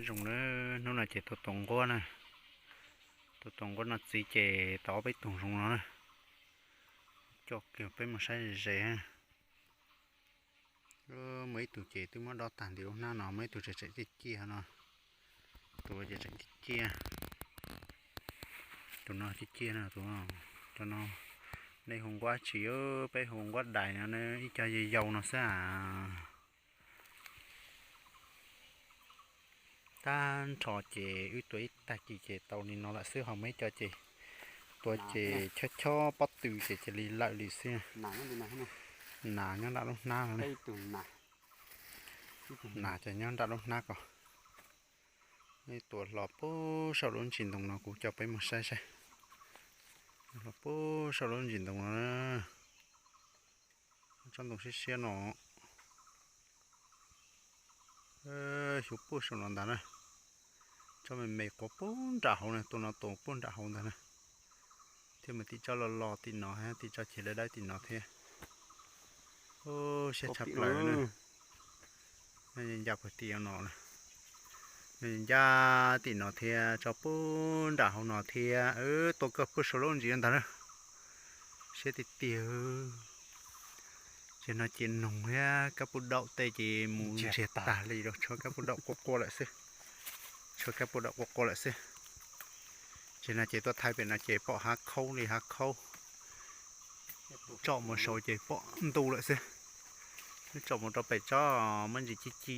Zoo na, hnub no ces tua tau nquab na, tua tau nquab no txiv ces tau ob peb tug zoo no na. Coj kiag peb mus saib ze ze. Muaj ib tug ces twb muab dob tag nti lub hnab no, muaj ib tug tseem tseem ciaj ciaj no, tus ces tseem ciaj ciaj, tus no ciaj ciaj no, tus no, cov no nej hu nquab tsi, peb hu nquab dais no, ib co yau yau no xwb a. Tag nrho ces wb tua ib tag kis ces tau li no lawm xwb, ho muaj ib co ces tua ces chob chob pob tw ces cia li lawm li xwb. Nas nyob nram lub hnab no, nas ces nyob nram lub hnab ko. Tua hlo puag saum lub ntsis ntoo no, kuv coj peb mus saib saib. Hlo puag saum lub ntsis ntoo no, tsob ntoo siab siab no. Xyuv puag saum no ntag na. Tsob me me quaj puag nram hauv na, tua no tua puag nram hauv ntag na. Thiab mas tim tsob los los tim no, tim tsob ceg dawb dawb tim no thiab. Siab tshaj plaws na. Nyob ncaj puag tim no, nyob ncaj tim no thiab, tsob puag nram hauv no thiab, tua kawg puag saum lub ntsis ntag na. Siab tiag tiag. Ces no ces noog thiab kab puj daum tej ces mus ntsiag tag li, rau tshuav kab puj daum quaj quaj lawm xwb. Tshuav kab puj daum quaj quaj lawm xwb. Ces no ces tuaj thaij pem no ces pom hav khaub li hav khaub. Tsom mus saud ces pom ntu lawm xwb. Wb tsom mus rau pem tsob muaj ntsis ci ci,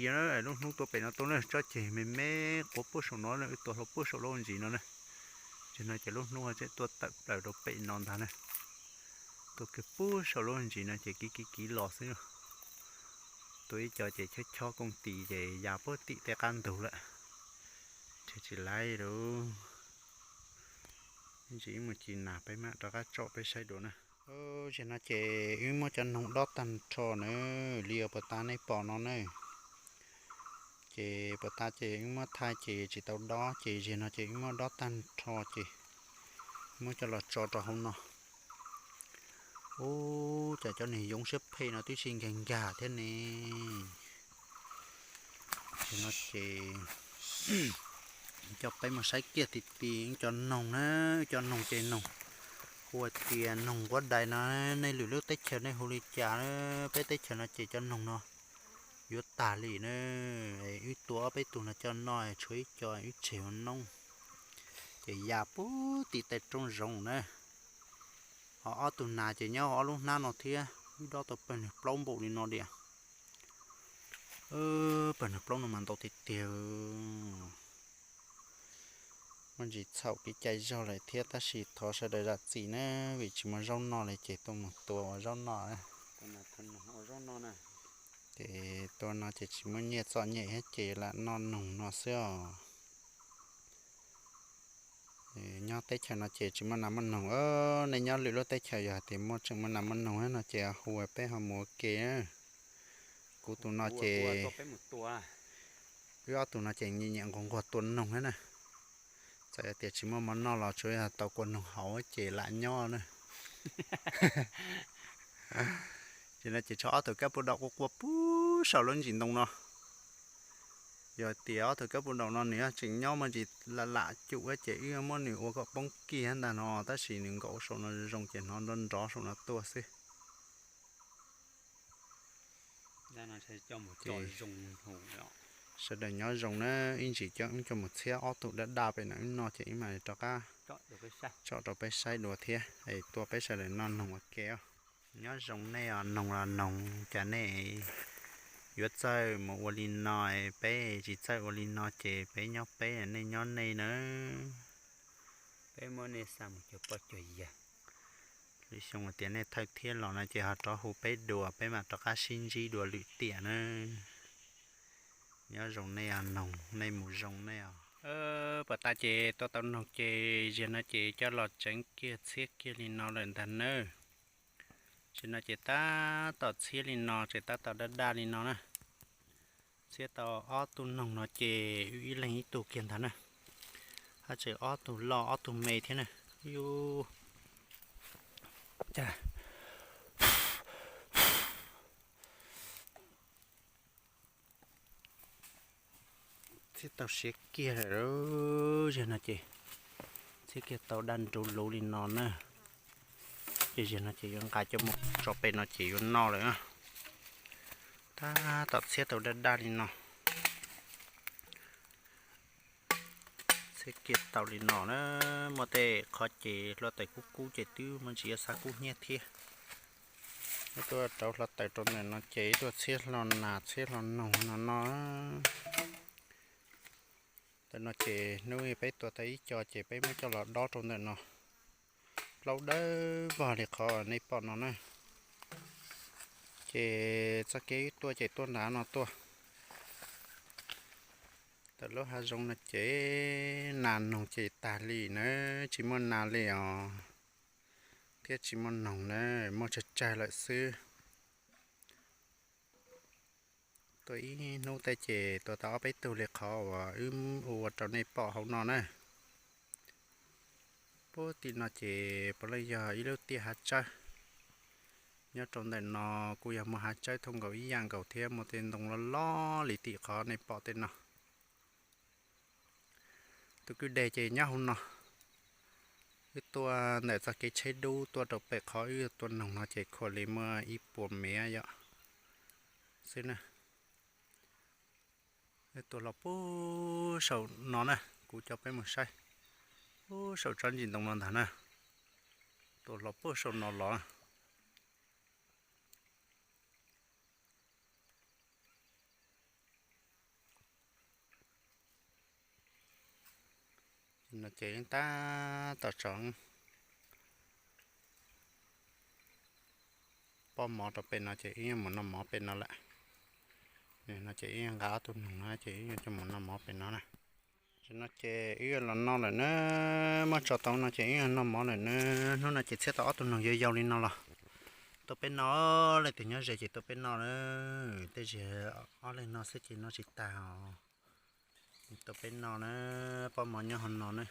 lub hnub tua pem no tuaj na, tsob ceg me me quaj puag saum no, wb tua hlo puag saum lub ntsis no na. Ces no ces lub hnub tseem tuaj tawm plaws rau pem no ntag na. Tua kiag puag saum lub ntsis no ces kiv kiv kiv los xwb. Tua ib co ces chob chob kooj tis ces ya puag tim tej qab ntug lawm. Nrhiav tsis laib lawm. Ntsis ib mus ci nas peb mam rov qab tsom peb saib dua na. Zaum no ces wb muab cov noog dob tag nrho na, li uas puag ta nej pom no na. Ces puag ta ces wb muab thaij ces tsis tau dob, ces zaum no ces wb muab dob tag nrho ces muab coj los tso rau hauv no. Ub, cas cov niag yoov siab phem no twb sib nkag nkag thiab ne. Ces no ces coj peb mus saib kiag ti ti cov noog na, cov noog ces noog, kuv hais tias noog nquab dais no, nej lwm lub teb chaws nej hu li cas, peb teb chaws no ces cov noog no yuav tag li na. Wb tua ob peb tug no coj noj, tshuav ib co wb tseg ua noob, ces ya puag tim tej roob zoov na. Ho ob tug nas ces nyob ob lub hnab no thiab, wb dob tau pawg nws plaub npaum li no tiag. Pawg nws plaub no mas ntau tiag tiag. Muaj ntsis txhaum kev cai zog lawm thiab, tab sis thov sawv daws zam txim na, vim tsis muaj zaub noj li ces tuaj mus tua ua zaub noj. Ces tua no ces tsis muaj nyiaj txom nyem thiab ces lam noj noog no xwb os. Nyob teb chaws no ces tsis muaj nas muaj noog. Nej nyob lwm lub teb chaws yog hais tias muaj, tseem muaj nas muaj noog no ces hu peb ho mus ua ke. Kuv tus no ces, wb ob tug no ces nyiam nyiam nquag nquag tua noog thiab na. Txawm tias tsis muaj mov noj los tsuav yog tau kua noog haus ces lam nyob na. Ces no ces tshuav ob tug kab puj daum quaj quaj puag saum lub ntsis ntoo no. Yog tias ob tug kab puj daum no nws tseem nyob muaj ntsis lam lam cum ces wb muab nws ua kom poob kiag ntag no, tab sis nws nkaum saum no zoo ces hnov nrov nrov saum no tuaj xwb. Sawv daws nyob zoo na, ib ntsis coj wb coj mus txhiab ob tug daj daj pem no wb noj ces wb mam rov qab tsom rau peb saib dua thiab es tua peb sawv daws noj noog ua ke os. Nyob zoo nej os, noog los noog, cas nej yuav txawj mus ua li no, peb tsis txawj ua li no ces peb nyob peb, nej nyob nej na. Peb muab nej xa mus cuag poj cuag yawg. Lwm xyoo tias nej thawj thiab los no ces ho rov hu peb dua, peb mam rov qab sib ntsib dua lwm tiam na. Nyob zoo nej os, noog, nej mus zoo nej os. Puas tas ces tua tau noog ces ziag no ces coj los tseev kiag txhiab kiag li no lawm ntag nawb. Tsis no ces tab tom txhiab li no, tseem tab tom daj daj li no na. Txhiab tau ob tug noog no ces wb ib leeg ib tug kiag ntag na. Hab tseem ob tug loj ob tug me thiab na. Txhiab tau siav kiag lawm, zaum no ces txhiab kiag tau daj nruv luv li no na. Ces zaum no ces yuav nqa coj mus tso pem no ces yuav noj lawm. Tab tom txhiab tau daj daj li no. Txhiab kiag tau li no na, muaj tej qhov ces hluav taws kub kub ces twb muaj ntsis yuav xav kub hnyiab thiab. Ib tuaj rauv hluav taws rau ntawm no ces ib tuaj txhiab hlo nas txhiab hlo noog no no. Ntawm no ces hnub peb tua tau ib co ces peb muab coj los dob rau ntawm no. Plaub dawb vog li qhov nej pom no na. Ces txoj kev tuaj ces tuaj nram no tuaj. Ntawm lub hav zoov no ces nas noog ces tag li na, tsis muaj nas li os, thiab tsis muaj noog na, muaj tsawg tsawg lawm xwb. Tuaj ib hnub tej ces tua tau ob peb tug li qhov uas wb ua rau nej pom hauv no na. Puag tim no ces puav leej yog ib lub tiaj hav tsawb. Nyob rau ntawm no kuj yog muaj hav tsawb thooj nkaus ib yam nkaus thiab, muaj tej ntoo loj loj li tim qhov nej pom tej no. Tus kwj deg ces nyob hauv no. Wb tuaj ntawm txoj kev tsheb dub tuaj rau pem qhov wb tua noog no ces khuam li muaj ib puas mev yom xwb na. Wb tua los puag saum no na, kuv coj peb mus saib puag saum tsob ntsis ntoo no ntag na. Tua los puag saum no los. No ces tab tom tso pob mov rau pem no ces wb yuav mus noj mov pem no lawm. No ces wb nqa ob tug noog no ces wb yuav coj mus noj mov pem no na. Tam no ces wb yuav los noj lawm na, muab tso tau no ces wb yuav noj mov lawm na. Hnub no ces txhiab tau ob tug noog yau yau li no los tua peb noj, leej twg nyob ze ces tua peb noj na. Tej zaum ob leeg noj xwb ces noj tsis tag os. Tua peb noj na, pob mov nyob hauv no na.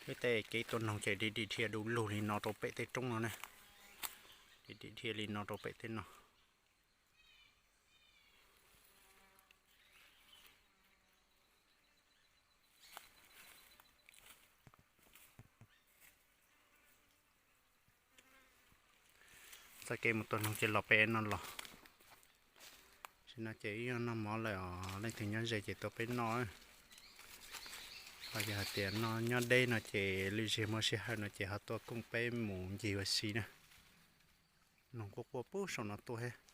Wb tej kev tua noog ces dim dim dhia du lug li no rau pem tej roob no na. Dim dim dhia li no rau pem tej no. Txoj kev mus tua noog ces los pem no los. Tam no ces wb yuav noj mov lawm os, leej twg nyob ze ces tua peb noj. Ho yog hais tias no nyob deb no ces lwm zaus muaj sij hawm no ces ho tuaj koom peb mus ncig ua si na. Noog quaj quaj puag saum no tuaj thiab.